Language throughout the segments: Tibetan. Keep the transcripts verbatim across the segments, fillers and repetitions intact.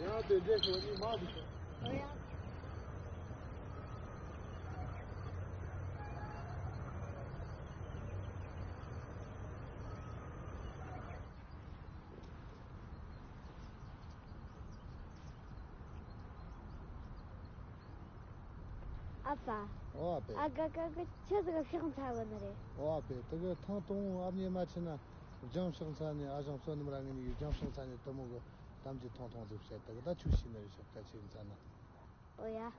ཡང་དེ་འདྲའི་ཞོགས་ནི་མ་འདུག་ཨ། ཨ་ཕ། ཨོ་ཨ་ཕས། ཨ་ག་ག་གི་ཆི་ཟིག་ཕྱག་འཚལ་བ་ནི་རེད། ཨོ་ཨ་ཕས། དེ་གི་ཐེངས་དང་པོ་ཨ་མྱེས་མ་ཕྱིན་ན་རྒྱང་ཕྱག་འཚལ་ནས། ཨ་ཞང་བསོད་ནམས་ར་ངེད་གཉིས་ཀྱིས་རྒྱང་ཕྱག་འཚལ་ནས་དེ་མོ་གི་གཏམ་གྱི་ཐུང་ཐུང་ཟིག་བཤད། དེ་གི་ད་ཁྱོད་ཤེས་ནི་རེད། ཞོགས་ཀ་ཁྱེད་འཚལ་ན། ཨོ་ཡ།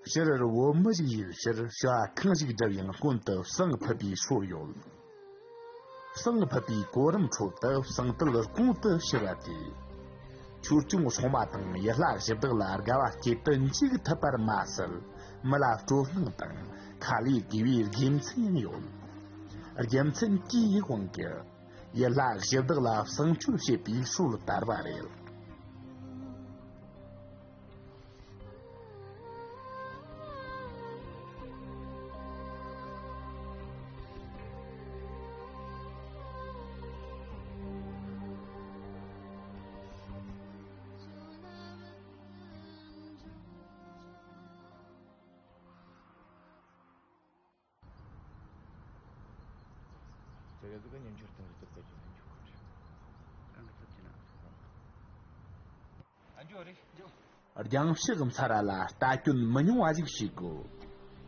སྤྱིར་བོད་མི་ཞིག་ཡིན་ཕྱིར་བྱ་བ་གང་ཞིག་བསྒྲུབ་ཡང་སྔོན་དུ་བསང་ཕུད་པའི་སྲོལ་ཡོད། བསང་ཕུད་པའི་གོ་རིམ་ཁྲོད་དུ་བསང་དུད་གོང་དུ་ཕྱུར་བ་དེས། ཆོས་སྐྱོང་སྲུང་མ་དང་ཡུལ་ལྷ་གཞི་བདག་ལ་དགའ་བ་སྐྱེད་དུ་འཇུག་ཐུབ་པར་མ་ཟད། མི་ལ་སྤྲོ་སྣང་དང་ཁ་ལས་དགོས་པའི་དགེ་མཚན་ཡང་ཡོད། རྒྱུ་མཚན་དེའི་དབང་གིས་ཡུལ་ལྷ་གཞི་བདག་ལ་བསང་མཆོད་བྱེད་པའི་སྲོལ་དར་བ་རེད། ཟེར་གི་ཟིག་གི་ཉིན་ཆུར་དང་གི་ཐུབ་པ་ཅན་ལ་འཇུག་གི་རེད། རང་གི་ཐུབ་ཀྱི་ན། ཨ་འཇུ་རེད་འཇུ། རྒྱང་ཕྱོགས་མཚར་བ་ལ་ལྟ་སྐྱོན་མི་ཉུང་བ་ཞིག་བྱེད་དགོས།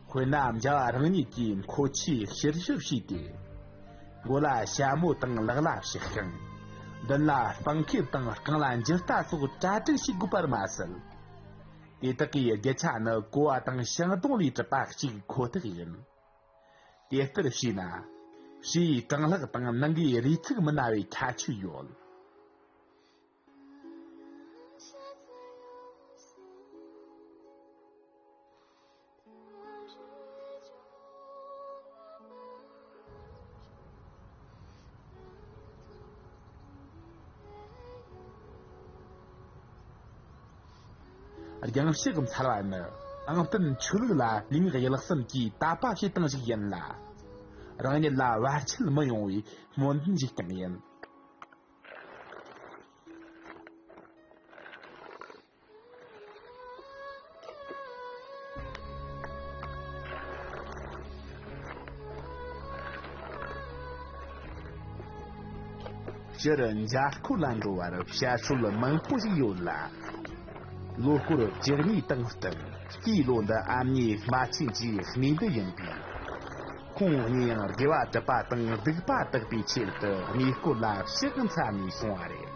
དཔེར་ན་མཇལ་བ་རང་ཉིད་ཀྱིས་མཁོ་ཆས་ཕྱིར་བཤུ་བྱས་ཏེ། མགོ་ལ་ཞྭ་མོ་དང་ལག་ལ་ཕྱག་ཤིང་། མདུན་ལ་སྤང་ཁེབས་དང་རྐང་ལ་འཇུ་རྟ་སོགས་གྲ་སྒྲིག་བྱེད་དགོས་པར་མ་ཟད། དེ་དག་གི་རྒྱུ་ཆ་ནི་ཀོ་བ་དང་ཤིང་སྡོང་ལས་གྲུབ་པ་གཅིག་ཁོ་ཐག་ཡིན། དེ་ལྟར་བྱས་ན། བྱའི་གྲང་ལྷགས་དང་ནང་གི་རུས་ཚིགས་མི་ན་བའི་ཁྱད་ཆོས་ཡོད། རྒྱང་ཕྱོགས་མཚར་བ་ནི་ཨང་སྟོན་ཆོས་ལུགས་ལ་ལུས་ངག་ཡིད་གསུམ་གྱིས་དད་པ་བྱེད་སྟངས་ཤིག་ཡིན་ལ། རང་ཉིད་ལ་བར་ཆད་མི་ཡོང་བའི་སྨོན་འདུན་ཞིག་ཀྱང་ཡིན། སྤྱིར་མཇལ་སྐོར་ལ་འགྲོ་བར་བྱ་སྲོལ་མང་པོ་ཞིག་ཡོད་ལ། ལོ་སྐོར་བཅུ་གཉིས་དང་བསྟུན། སྐྱེས་ལོ་འདི་ཨ་མྱེས་རྨ་ཆེན་གྱི་གནས་འདི་ཡིན་པས། ཁོང་གཉིས་ཡང་དགེ་བ་སྒྲུབ་པ་དང་སྡིག་པ་དག་པའི་ཆེད་དུ་གནས་སྐོར་ལ་ཕྱག་འཚལ་ནས་སོང་བ་རེད།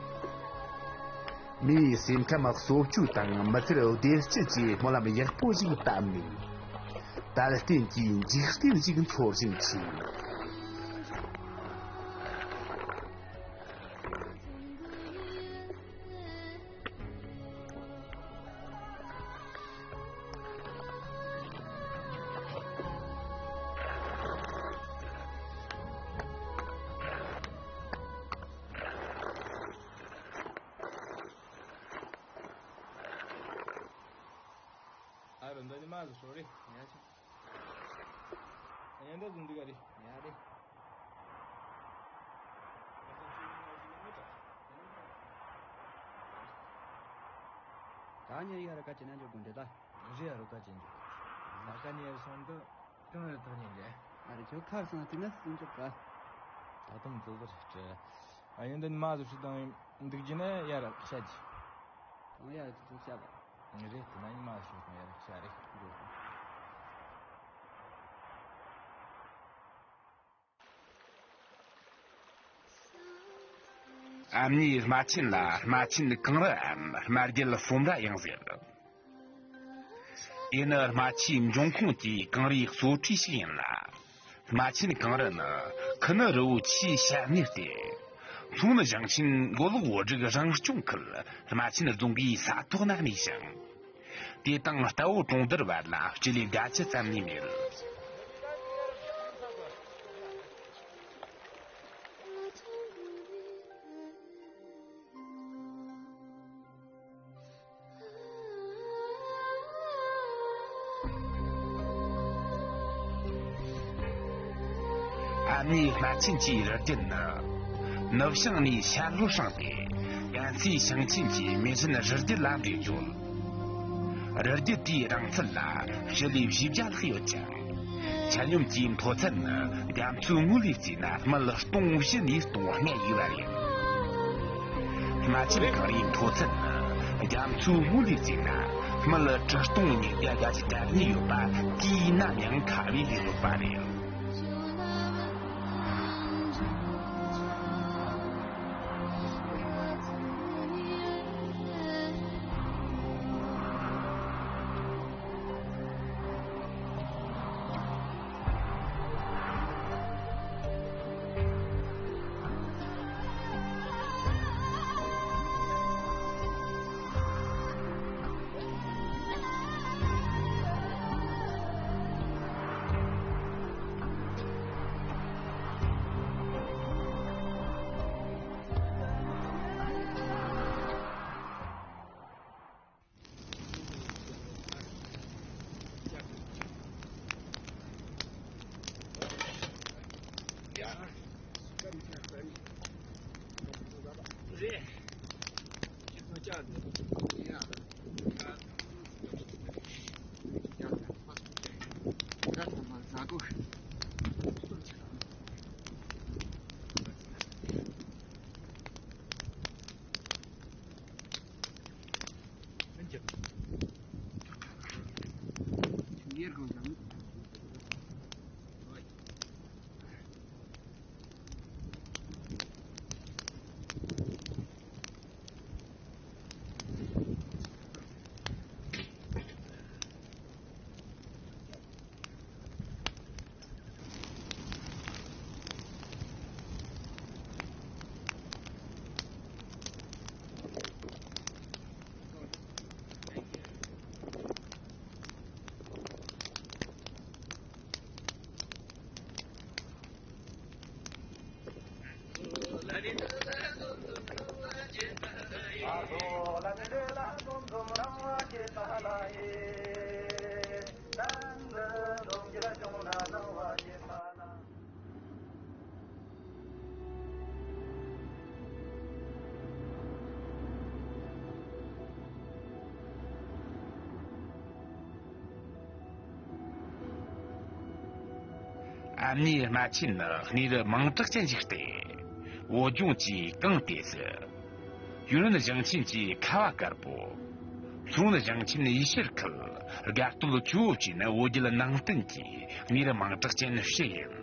མིའི་སེམས་ཁམས་གསོ་བཅོས་དང་མི་ཚེར་བདེ་སྐྱིད་ཀྱི་སྨོན་ལམ་ཡག་པོ་ཞིག་བཏབ་ནས། དལ་རྟེན་གྱི་འཇིག་རྟེན་ཞིག་འཚོལ་བཞིན་མཆིས། ཨ་རོ་འདི་ནི་མ་ཟིག་ཧྲོ་རེད། ཡ་ཆུ། ཨ་ཡ་འདི་ཟིག་འདི་ག་རེད། ཡ་རེད། ད་ཉེ་ཡ་ར་ཀ་ཅི་ན་འཇོག་དགོས་འདྲེ་ད། རེད་ཡ་རོ་ཀ་ཅན་འཇོག་ད་ཀ་ཉེ་ཡ་སོང་འདི་གང་རེད་ཐག་ཉེ་འདྲེ། ཨ་རེ་ཁྱོད་ཁ་སང་དེ་ན་སུན་ཅོག་ག་ད་དུང་འདི་ཟིག་རེད། ཨ་ཡ་འདི་ནི་མ་ཟིག་ཧྲི་དང་འདུག་རྒྱུ་ན་ཡ་ར་བཤད་རྒྱུ། ཨང་ཡ་ར་ཐུག་ཐུག་བཤད་པ། རེད་དེ་ན་ཉི་མ་ཞིག་དང་ཡ་ར་བཤད་རེད། འགྲོ། ཨ་མྱེས་རྨ་ཆེན་ལ་རྨ་ཆེན་གངས་རི་འམ་རྨ་རྒྱལ་གསུམ་ར་ཡང་ཟེར། དེ་ནི་རྨ་ཆུའི་འབྱུང་ཁུངས་ཀྱི་གངས་རིའི་གཙོ་ཁྲིད་ཞིག་ཡིན་ལ། རྨ་ཆེན་གངས་རི་ནི་ཁུ་ནུ་རི་བོ་ཆེའི་ཤར་ངོས་ཏེ། མཚོ་སྔོན་ཞིང་ཆེན་མགོ་ལོག་བོད་རིགས་རང་སྐྱོང་ཁུལ་རྨ་ཆེན་རྫོང་གི་ས་ཐོག་ན་གནས་ཤིང་། དེ་དང་རྟ་བོ་གྲོང་རྡལ་བར་ལ་སྤྱི་ལེ་བརྒྱད་ཅུ་ཙམ་ལས་མེད། ཨ་མྱེས་རྨ་ཆེན་གྱི་རི་རྒྱུད་ནི། ནུབ་བྱང་ནས་ཤར་ལྷོར་བྱུང་སྟེ། ཡན་ཚའི་ཞིང་ཆེན་གྱི་མེ་ཧྲན་རི་རྒྱུད་ལ་འདྲེས་ཡོད། རི་རྒྱུད་དེའི་རིང་ཚད་ལ་སྤྱི་ལེ་བཞི་བརྒྱ་ལྷག་ཡོད་ཅིང་། ཆ་སྙོམས་ཀྱི་མཐོ་ཚད་ནི་རྒྱ་མཚོའི་ངོས་ལས་བརྩིས་ན་སྨད་སྟོང་བཞི་ནས་སྟོང་ལྔ་ཡོད་པ་རེད། རྨ་ཆེན་གངས་རིའི་མཐོ་ཚད་ནི་རྒྱ་མཚོའི་ངོས་ལས་བརྩིས་ན་སྨད་ཁྲི་སྟོང་ཉིས་བརྒྱ་བརྒྱད་ཅུ་གྱ་གཉིས་ཡོད་པ་དུས་ནམ་ཡང་ཁ་བའི་ལས་ལོག་པ་རེད། ཨ་མྱེས་རྨ་ཆེན་ནི་གནས་རི་མིང་གྲགས་ཅན་ཞིག་སྟེ། བོད་ལྗོངས་ཀྱི་གངས་ཏི་སེ། ཡུན་ནན་ཞིང་ཆེན་གྱི་ཁ་བ་དཀར་པོ། མཚོ་སྔོན་ཞིང་ཆེན་ཡུལ་ཤུལ་ཁུལ་དགའ་སྟོད་ཆུ་བོ་བཅས་ནི་བོད་བརྒྱུད་ནང་བསྟན་གྱི་གནས་རི་མིང་གྲགས་ཅན་བཞི་ཡིན།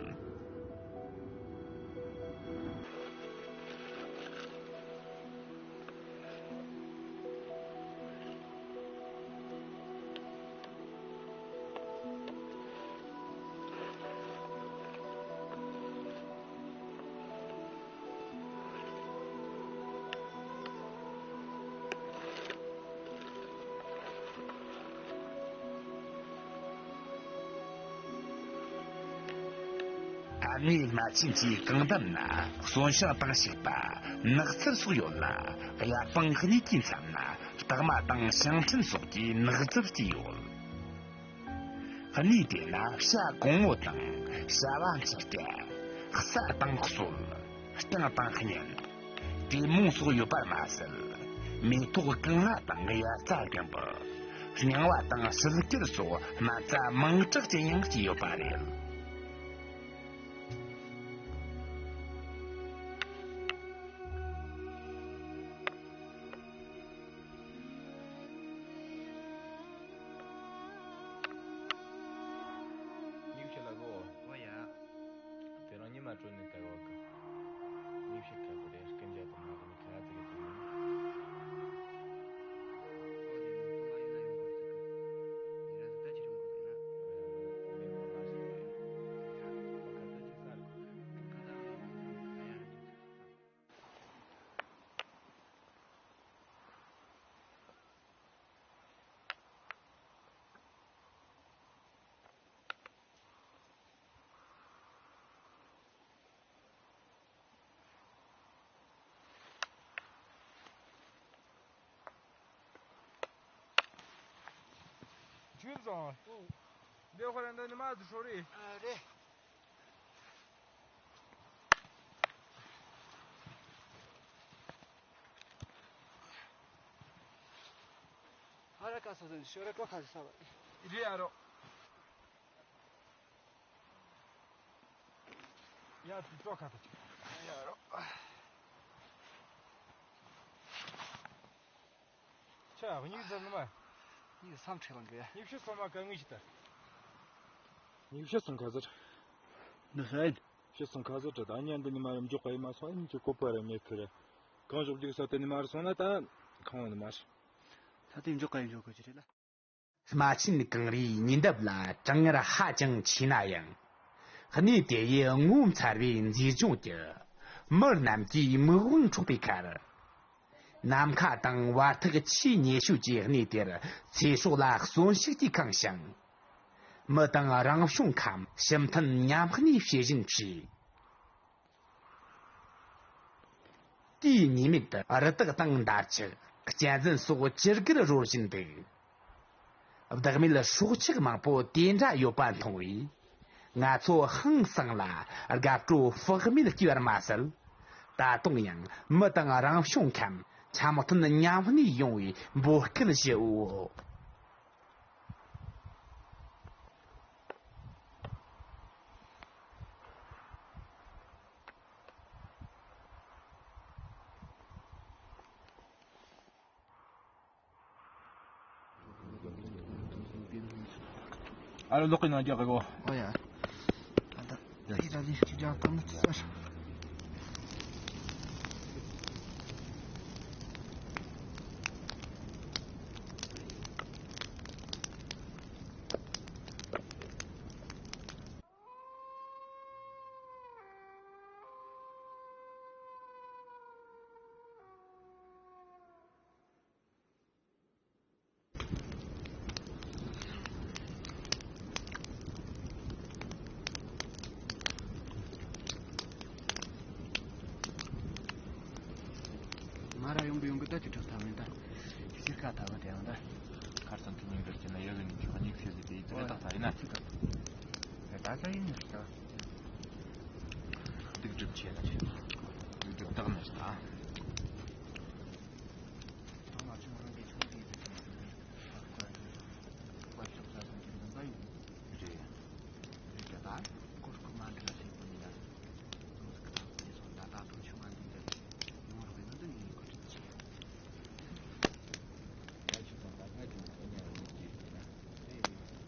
ཨ་མྱེས་རྨ་ཆེན་གྱི་གངས་འདབས་ན་གསོན་ཤིང་དང་བྱིས་པ། ནགས་ཚལ་སོགས་ཡོད་ལ། གཡའ་སྤང་གཉིས་ཀྱི་མཚམས་ན་སྟག་མ་དང་ཞིང་ཕྲན་སོགས་ཀྱི་ནགས་རྫབ་ཀྱི་ཡོད། གནས་དེ་ན་བྱ་གོང་མོ་དང་བྱ་བ་འཚོལ་སྐྱེལ། བསྭ་དང་གསོལ། རྐྱང་དང་གཉེན། གྲོ་མོང་སོགས་ཡོད་པར་མ་ཟད། མེ་ཏོག་གངས་ལྷ་དང་དབྱར་རྩྭ་དགུན་འབུ། སྙིང་བ་དང་སིལ་སྐྱུར་སོགས་སྨན་རྩྭ་མིང་གྲགས་ཅན་ཡང་སྐྱེས་ཡོད་པ་རེད། ཉིག་ཤེས་ལ་གོ། ཨོ་ཡ། དེ་རང་ཉི་མ་དྲོ་ནས་དར་བ་གི། ཉིག་ཤེས་དཀར་པོ་རེད། སྐུ་མཇལ་དུ་མ་གི་ནི། ཁྱོད་ཚོ། འདི་ཁོ་རང་འདི་ནི་མ་དུ་ཤོར་རེད། ཨ་རེད། ཨ་ར་ཀ་ས་ས་ཤོར་རེད་ཀོ་ཁ་ས་བ། རེད་ཨ་རོ། ཡ་དུ་ཅོ་ཁ་ཐ་ཅིག་ཡ་རོ། ཆ་ཡ་གཉིས་ཟེར་ནི་མ། གཉིས་སམ་ཁྲེ་ལང་གི། ཉི་ཤུ་སོ་མ་ག་ངི་ཞིག་ད། ཉི་ཤུ་སོང་ཁ་ཟེར། འདི་ས་ཡིན། ཤུ་སོང་ཁ་ཟེར་དྲ་ད་ཉན་འདི་ནི་མ་རུ་འཇོག་ག་ཡི་མ་སོང་ཨིན་ཅི་ཀོ་པ་ར་མེད་ཁི་ར། གང་ཞོག་རྒྱུག་ས་དེ་ནི་མ་རུ་སོང་ན་ད་ཁང་བ་ནི་མ་རེད། ས་དེ་འཇོག་ག་ཡི་འཇོག་གི་ཅི་རེད་ལ། རྨ་ཆེན་གངས་རིའི་ཉེ་འདབས་ལ་གྲང་ངར་ཧ་ཅང་ཆེ་ན་ཡང་། གནས་དེ་ཡི་ངོ་མཚར་བའི་མཛེས་ལྗོངས་ཀྱིས་མི་རྣམས་ཀྱི་མིག་དབང་འཕྲོག་པའི་ཁར། ནམ་མཁའ་དང་བར་ཐག་ཆེས་ཉེ་ཤོས་ཀྱི་གནས་དེར་ཚེ་སྲོག་ལ་གསོན་ཤུགས་ཀྱིས་ཁེངས་ཤིང་། མི་དང་རང་བྱུང་ཁམས་ཕྱི་མཐུན་མཉམ་གནས་བྱེད་བཞིན་མཆིས། དེའི་ཉེ་མོད་དུ་རི་དྭགས་དང་འདབ་ཆགས་གཅན་གཟན་སོགས་ཅི་དགར་རོལ་བཞིན་འདུག་བདག་མེད་སྲོག་ཆགས་མང་པོ་དེ་འདྲ་ཡོད་པ་མཐོང་བས། ང་ཚོ་ཧང་སང་ལ་དགའ་སྤྲོ་དཔག་མེད་སྐྱེས་པར་མ་ཟད། ད་དུང་ཡང་མི་དང་རང་བྱུང་ཁམས་འཆམ་མཐུན་མཉམ་གནས་ཡོང་བའི་འབོད་སྐུལ་ཞུའོ། ཨ་ལོ་ལོག་གི་ནང་རྒྱག་གི་གོ། ཨོ་ཡ། ཨ་ད། ད་ཧི་ར་ལི་ཤི་ཀྱང་ཐང་ནི་ཚར། མ་ར་ཡོང་གི་ཡོང་གི་ད་ཅི་གྲུབ་ཐབས་མེད་ད། ཅི་ཕྱིར་ཁ་ཐབས་དེ་ཡང་ད། ཁར་སང་དེ་ཉིན་འདིར་སྐྱེས་ན་ཡོད་གི་ནི་ཅི་ཁ་ཉིག་ཤེས་ཟེར་དེ་ཡིན་ད་ད་ད་ཡིན་ན། ད་ད་ཡིན་ནི་ད། སྡིག་སྒྲིབ་ཆེ་ན་ཆེ། སྡིག་སྒྲིབ་དག་ནི་ད། ཐོག་མ་ཆུང་རང་གི་ཆུང་དུས་ཟེར་གྱི་མ་རེད། བཀའ་ཤོག་ས་ཟིན་གྱི་འདུན་པ་ཡོད། རེད། རེད་ད། སྐོར་སྐོར་མ་འདི་ལ་ཞིག་པོ་ཡིན་ན། དུང་ཟིག་གི་ཐག་པོ་ཡིན་སོང་ད་ད་དུང་ཆུང་མ་འདི་འདྲ་ཞིག་ཡོང་རོགས་ཡིན་ན་འདི་ངའི་གོ་སྒྲིག་བྱེད། ད་ཆུ་དང་ད་སྔ་ཆུང་ཚོ་ཉལ་རོགས་ཀྱི་ཡིན་ན། རེད།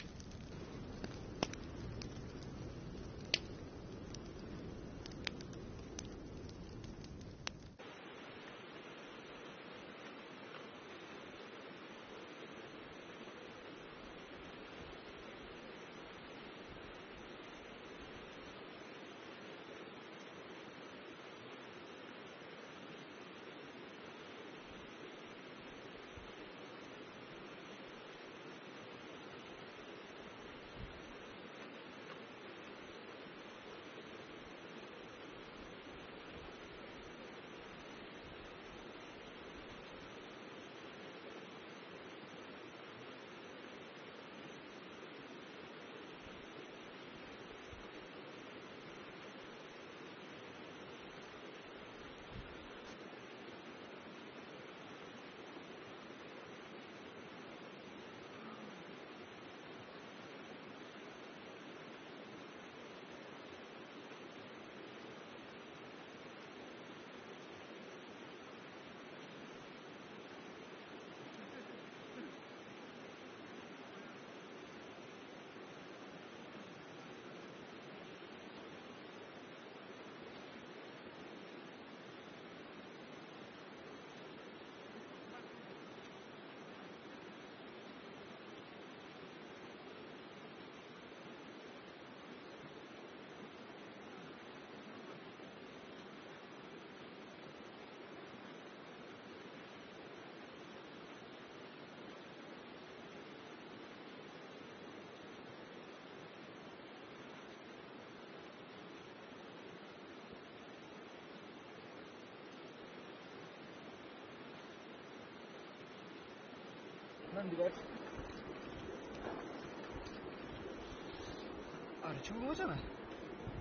ཆུ་བོ་ཅང་།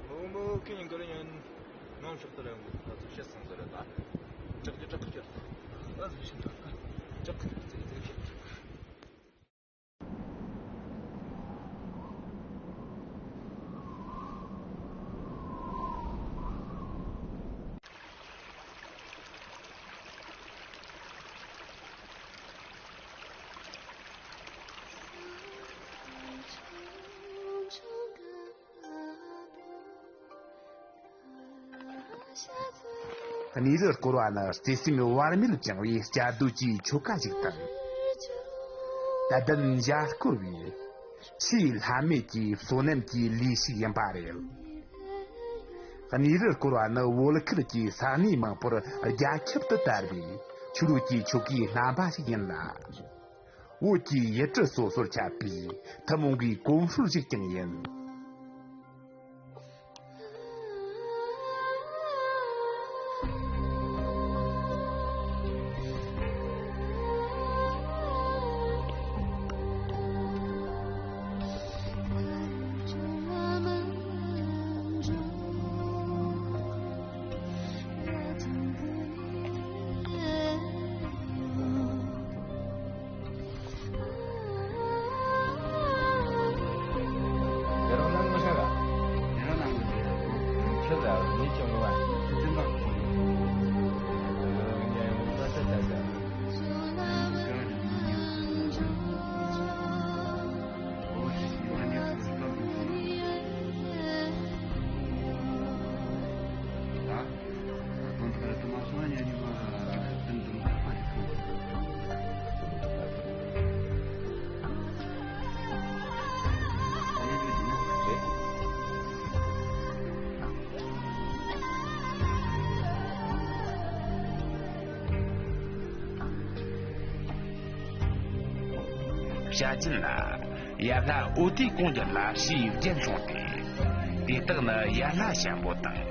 མོ་མོ་ཁེ་ཉིན་གོ་རེ་ཡོན། ནོམ་ཤོག་ཏུ་རེ་ཡོང་གི་ད་ཚོ་བཤད་སོང་ཟེར་རེད་ད། ཅག་ཅག་ཅག་ཅག་ཨ་ཟིག་ཤིན་ཏུ་ཅག་ཅག་ཅག་ཅག་གནས་རི་བསྐོར་བ་ནི་བརྩེ་སེམས་བར་མེད་བཅངས་པའི་བཅའ་སྡོད་ཀྱི་ཆོ་ག་ཞིག་དང་། དད་ལྡན་ཞྭ་སྐོར་བའི་ཆེས་ལྷད་མེད་ཀྱི་བསོད་ནམས་ཀྱི་ལས་ཤིག་ཡིན་པ་རེད། གནས་རི་བསྐོར་བ་ནི་བོད་ཁུལ་གྱི་ས་གནས་མང་པོར་རྒྱ་ཁྱབ་ཏུ་དར་བའི་ཆོས་ལུགས་ཀྱི་ཆོ་གའི་རྣམ་པ་ཞིག་ཡིན་ལ། བོད་ཀྱི་ཡུལ་གྲུ་སོ་སོར་ཁྱབ་པའི་ཐུན་མོང་གི་གོམས་སྲོལ་ཞིག་ཀྱང་ཡིན། བྱ་རྒྱུད་ལ། ཡར་ལྷ་འོ་དེ་གོང་གི་ལ་ཞེས་བརྒྱན་བྱུང་སྟེ། དེ་དག་ནི་ཡར་ལྷ་ཞལ་པོ་དང་།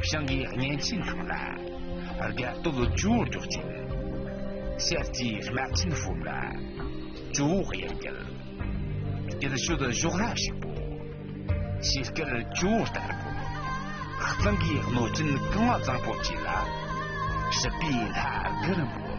བྱང་གི་གཉན་ཆེན་ཐང་ལྷ། རྒྱ་སྟོད་ཇོ་བོ་རྒྱུག་ཅན། ཤར་གྱི་རྨ་ཆེན་ཕོ་བྲང་ལྷ། ཇོ་བོ་གཡས་འགྱེལ། དཀྱིལ་ཤོད་ཞོག་ལྷ་ཕྱུག་པོ། ཕྱི་སྐད་ཇོ་བོ་རྟ་རིང་པོ། གཙང་གི་གནོད་སྦྱིན་གང་བ་བཟང་པོ་བཅས་ལ། སྲིད་པའི་ལྷ་དགུ་རིམ་པོ།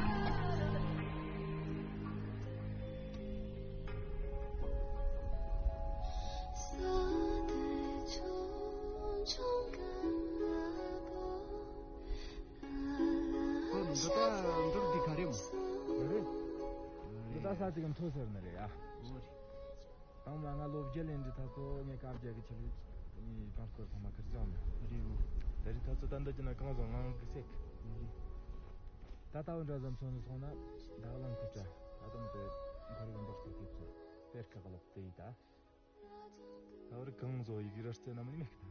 འདི་ལྟ་འདིར་འདི་ག་རེ་མོ། རེད། འདི་ལྟ་ས་ཅིག་མཐོ་ཟེར་ནི་རེད་ཡ། དང་མ་ང་ལོ་བརྒྱད་ལེན་འདི་ཐ་ཚོ་ངས་ཀ་བརྒྱ་གི་ཆི་ལི་ངའི་པར་སྐོར་ཚང་མ་ཁིར་ཙམ་རེད་འོ། དེ་རིང་ཐ་ཚོ་ད་འདི་ཅི་ན་གང་བཟང་ངང་གི་སེག་རེད། ད་ལྟ་བུ་འདྲ་ཙམ་སོང་ནས་སོང་ན་ད་གླང་ཁུ་བྲ་ད་དུང་དེ་མཁར་གི་འབག་ཚོ་ཐེབས་ཚོ་དཔེར་ཁ་གློག་དེ་ཡིན་ད། ད་བར་གང་བཟོ་ཡི་གི་ར་རྩེ་ན་མི་མེད་ཀི་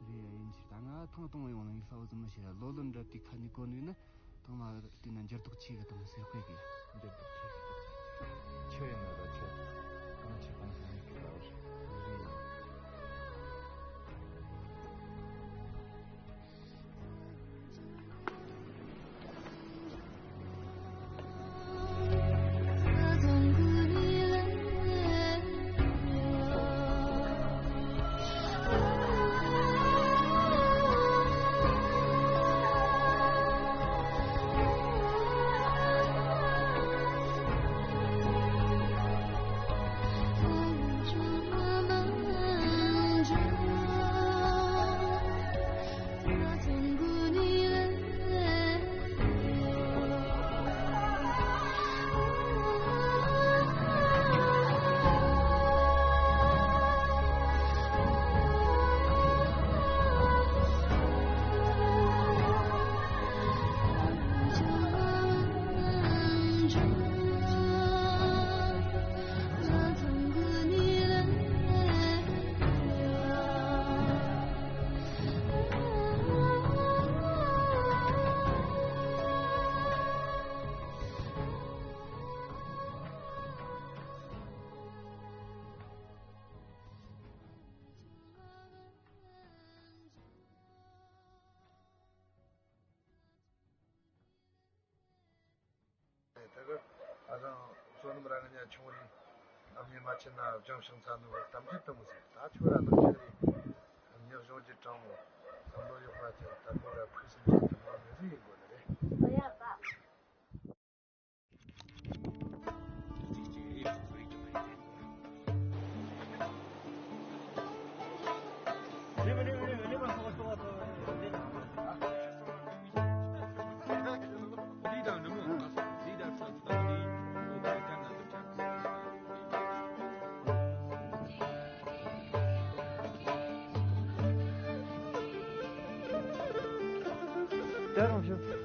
ད། རེད་ཡིན་ཞིག་ད་ང་ཐང་གཏོང་ཡོང་ནི་ས་བ་ཙམ་མི་ཤེས་ར་ལོ་ལོན་འདྲ་དེ་ཁ་ནི་གོ་ནུས་ན། དང་མ་དེ་ན་འགྱུར་ལྡོག་ཆེ་གི་དང་ཟེར་དཔེ་གི། འགྱུར་ལྡོག་ཆེ་གི། ཆོས་ཡིན་ན་ད་ཆོས། གང་ཆོས་གང་ཟེར་ནས་གི་ལ་བར། ད་ག་ཨ་ཚང་བསོད་ནམས་རང་གི་ཉག་ཆུང་རིང་། ཨ་མྱེས་མ་ཆེ་ན་ལྗོངས་ཤིང་ཚ་ནུ་བར་གཏམ་རྒྱུད་དུ་མི་ཟེར། ད་ཁྱོད་ར་ནང་ཆེ་རེད། ཉག་གཞུང་གི་དྲང་མོ་བསམ་བློ་ཡོད་པ་ཅན་དར་མོ་ར་ཕུགས་བསམ་ཅན་དུ་མ་མི་རིགས་ཡིན་དགོས་ནི་རེད། ཨོ་ཡ་པ། དེ་རང་ཤོད།